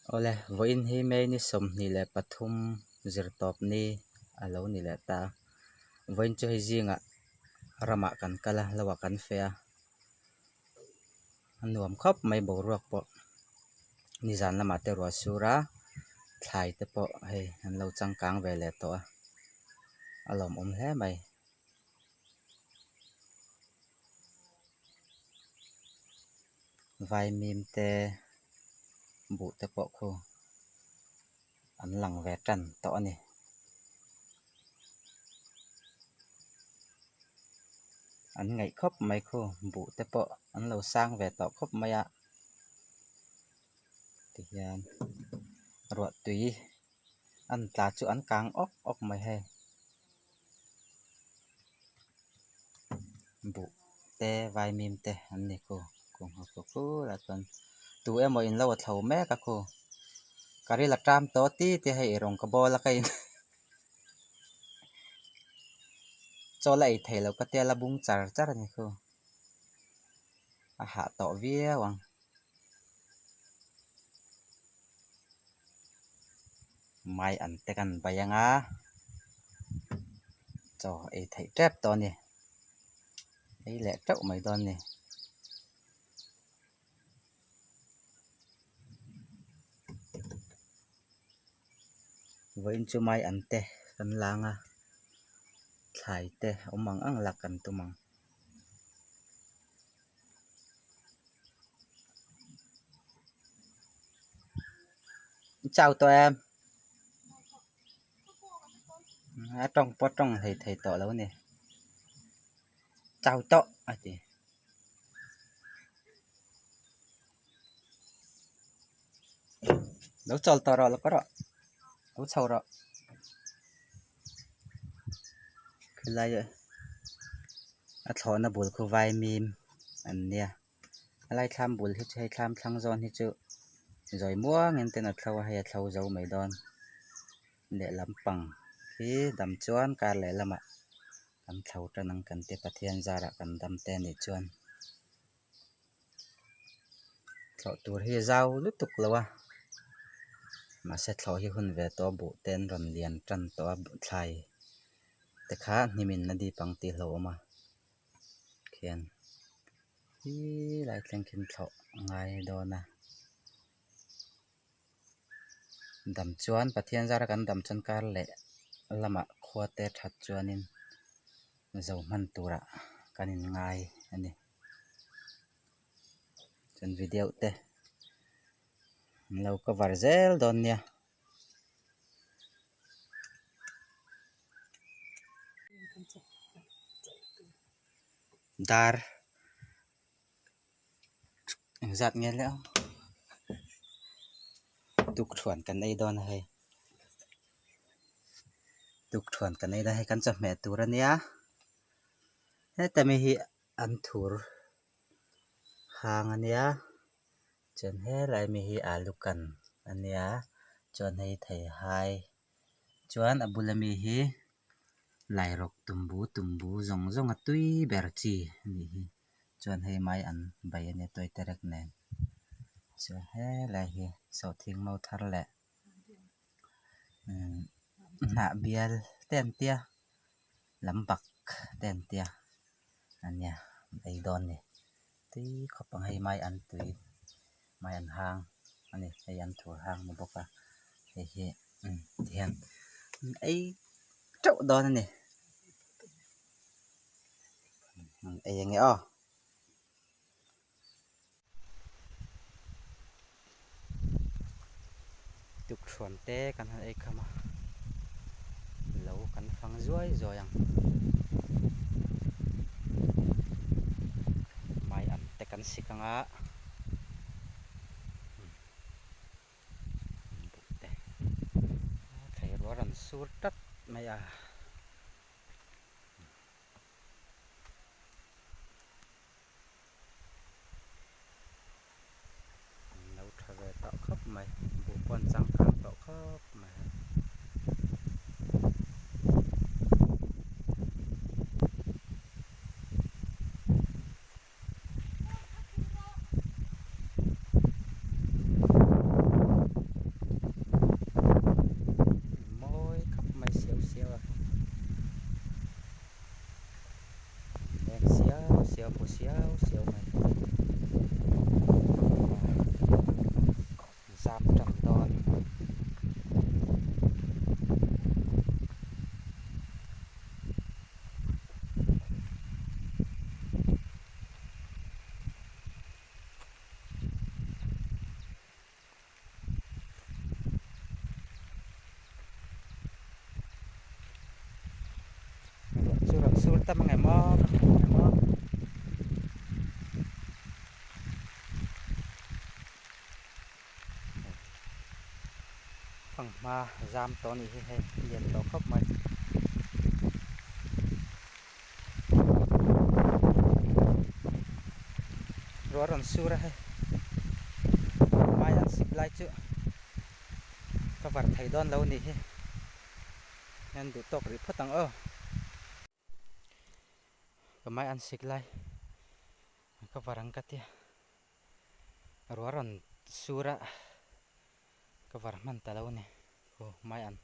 Awle, vawiin hi May ni 23 zirtawp ni a lo ni leh ta. Vawiin chu hei zingah ramah kan kal a, lo ah kan feh a, a nuam khawp mai boruak pawh. Nizan lamah te ruah sur a, thlai te pawh hei an lo changkang ve leh tawh a, a lawmawm hle mai. Vaimim te buh te pawh khu an lang ve tan tawh a ni. An ngaih khawp mai khu buh te pawh an lo sang ve tawh khawp mai a tihian ruah tui an tla chu an kang awk awk mai hei. Buh te vaimim te an ni khu kung ho khu khulaiah chuan tu emaw in lo a thlo mek a khu ka ril a ṭam tawh ti te hei eirawng ka bawl a ka in chaw la ei thei lo ka tia la bung char char a ni khu a hah tawh viau ang. Mai an te kan bai anga chaw ei theih tep tawh a ni ei leh teuh mai dawn a ni. Vawiin chu mai an te kan lang a thlai te awm ang ang lak kan tum ang. Chau tawh em a tawng pawh a tawng hlei thei tawh lo a ni chau tawh a ti. Lo chawl tawh rawh lo kawr rawh lo chho rawh khilai a thlawhna bul khu vaimim an nia a lai thlam bul hi chu hei thlam thlang zawn hi chu zawi muangin ten a thlo a hei a thlo zo mai dawn lehlam pang hi dam chuan kar lehlamah kan thlo tan ang kan ti Pathian zarah kan dam te anih chuan. Thlawh tur hi a zau lutuk lo a mahse thlawh hi hun ve tawh a buh te an rawn lian tan tawh a thlai te kha hnim in a dip ang tih a hlauhawm a khian hi lai thleng khian thlawh a ngai dawn a dam chuan Pathian zara kan dam chuan kar leh lamah khua te that chuanin zo hman turah kan inngai a ni. Chuan video te an lo cover zel dawn nia. Dar engzat nge le aw tukthuan kan ei dawn a hei tukthuan kan ei dawn a hei kan chawhmeh tur a nia heta mi hi an thur hang a nia chuan helai mi hi alu kan a nia chuan hei theihai chuan a bula mi hi lairawk tumbu tumbu zawng zawng a tui ber chi a nih hi chuan hei mai an bai a nia tuai terek nen chuan helai hi sawhthing mau thar leh hnah bial te an tia lam bak te an tia a nia ei dawn a ni tui khawp ang hei mai an tui mai an hang a ni hei an thur hang ni bawk a hei hi tihian an ei teuh dawn a ni an ei ange aw. Tukthuan te kan han ei kham a lo kan fang zuai zuai ang mai an te kan sik ang a buh te thei rual rawn sur tlat mai a. An lo tha ve tawh khawp mai buh pawh an changkang tawh khawp mai. tam ang em aw ka hmu ang em aw. Fanghma zam tawh anih hi hei lian tawh khawp mai. Ruah rawn sur a hei mai an sik lai chu ka var thei dawn lo anih hi hian duh tawk rih phawt ang aw. Ka mai an sik lai ka var ang ka tia ruah rawn sur a ka var hman ta lo a ni aw mai an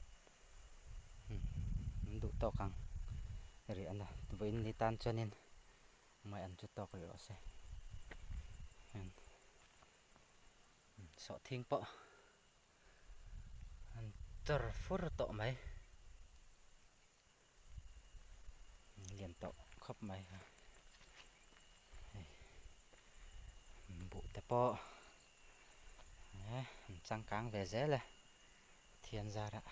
an duh tawk ang rih a na vawiin ni tan chuanin mai an chu tawk rih rawh se sawhthing pawh an chawr fur tawh mai. Lian tawh khawp mai kha hei buh te pawh eh an changkang ve zel e Pathian zarah.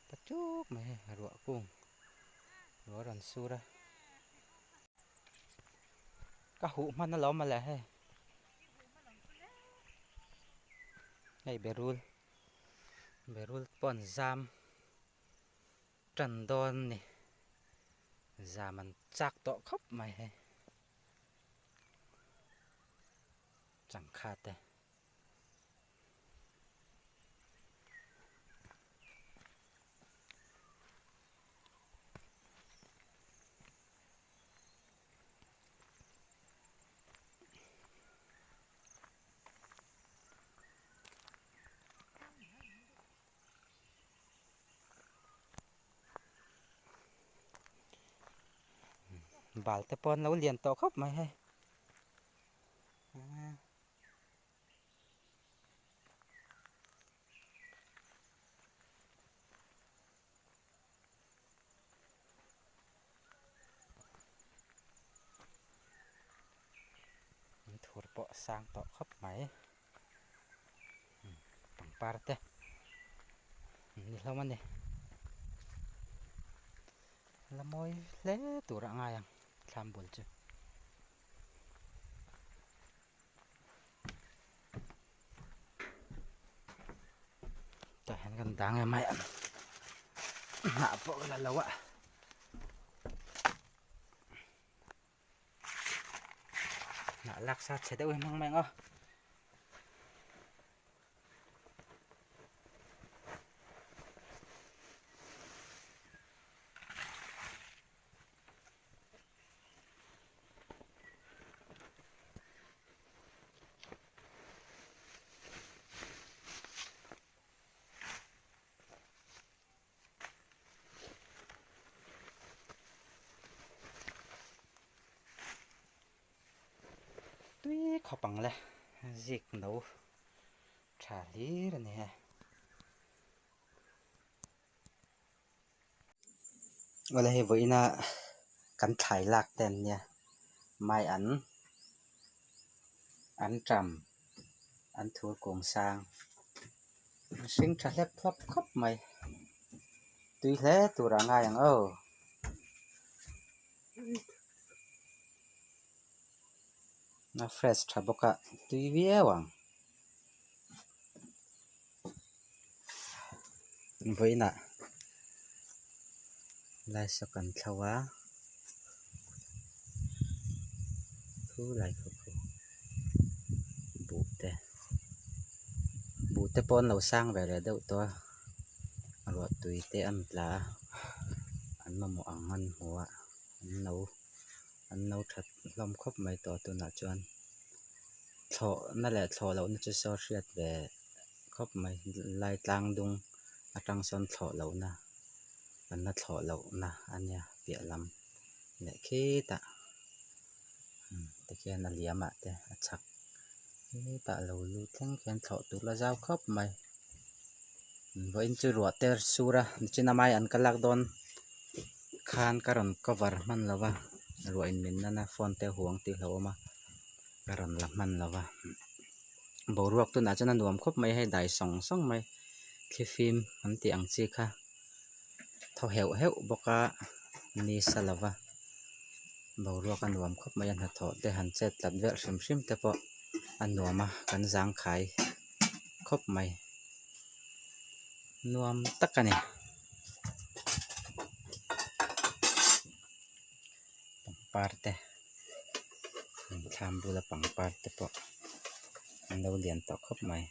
Ta chuk mai hei ruah kung ruah a rawn sur a ka huh hman alawm mawle hei hei berul berul pawh an zam tan dawn a ni zam an chak tawh khawp mai hei. Changkha te. Bal te pawh an lo lian tawh khawp mai hei. Thur pawh a sang tawh khawp mai pangpar te an ni hlawm a ni la mawi hle tur a ngai ang thlam bul chu. Tah hian kan dang em mai a hnah pawh ka la lo a hnah lak sa chhe deuh hi hmang mai ang aw. Tui khawp ang le zik no tha hlir a ni e. Awle hei vawiina kan thlai lak te an nia mai an an ṭam an thur kung sang mihring tha hlep hlawp khawp mai tui hle turah a ngai ang aw. A fresh tha bawk a tui viau ang. Vawiinah laisa kan thlo a khu lai khu khu buh te buh te pawh an lo sang ve leh deuh tawh a ruah tui te an tla a an mamawh ang an hmu a an lo an lo that hlawm khawp mai tawh tunah chuan thlawhna leh thlawh lohna chu saw hriat ve khawp mai lai tlang dung atang sawn thlawh lohna an la thlawh lohna a nia piah lam leh khitah tikhian a liam ah te a chhak hetah lo lut thleng khian thlawh tur la zau khawp mai vawiin chu ruah te sur a nichina mai an kal lak dawn. khan ka rawn cover hman lo va ruah in min nan a phone te huang tih hlauhawm a ka rawn la hman lo va boruak tunah chuan a nuam khawp mai a hei dai sawng sawng mai thlifim an tih ang chi kha thaw heuh heuh bawk a ni sa lo va boruak a nuam khawp mai a hnathawh te han chet tlat vel hrim hrim te pawh a nuam a kan zangkhai khawp mai nuam tak a ni. Pangpar te thlam bula pangpar te pawh an lo lian tawh khawp mai.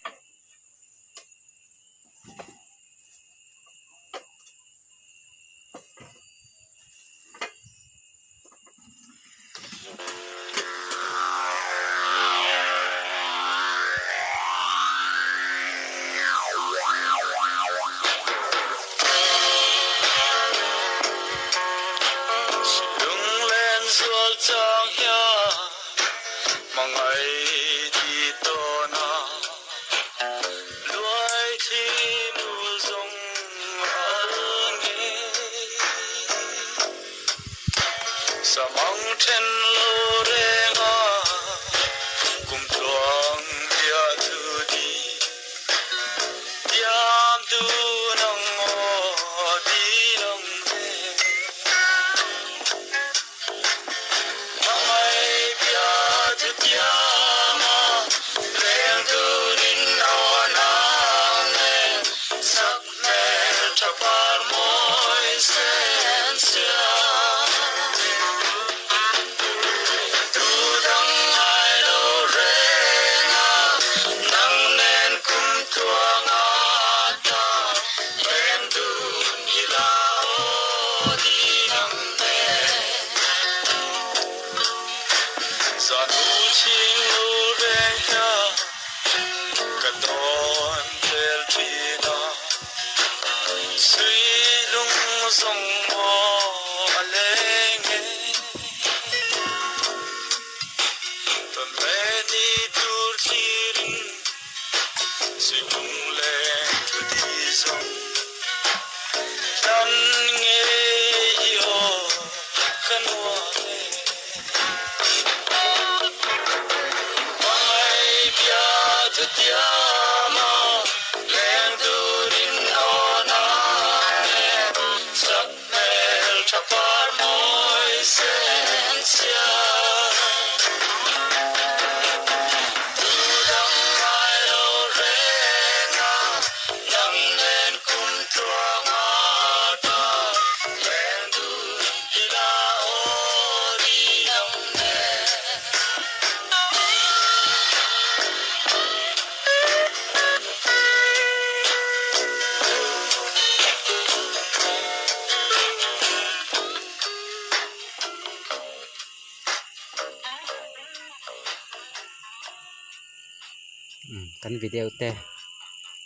Kan video te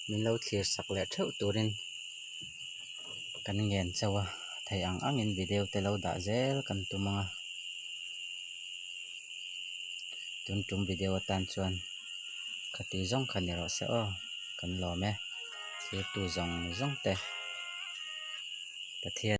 min lo thlir sak leh theuh turin kan ngen chauh a theih ang angin video te lo dah zel kan tum ang a tun tum video atan chuan khati zawng kha ni rawh se aw kan lawm e thirtu zawng zawng te Pathian.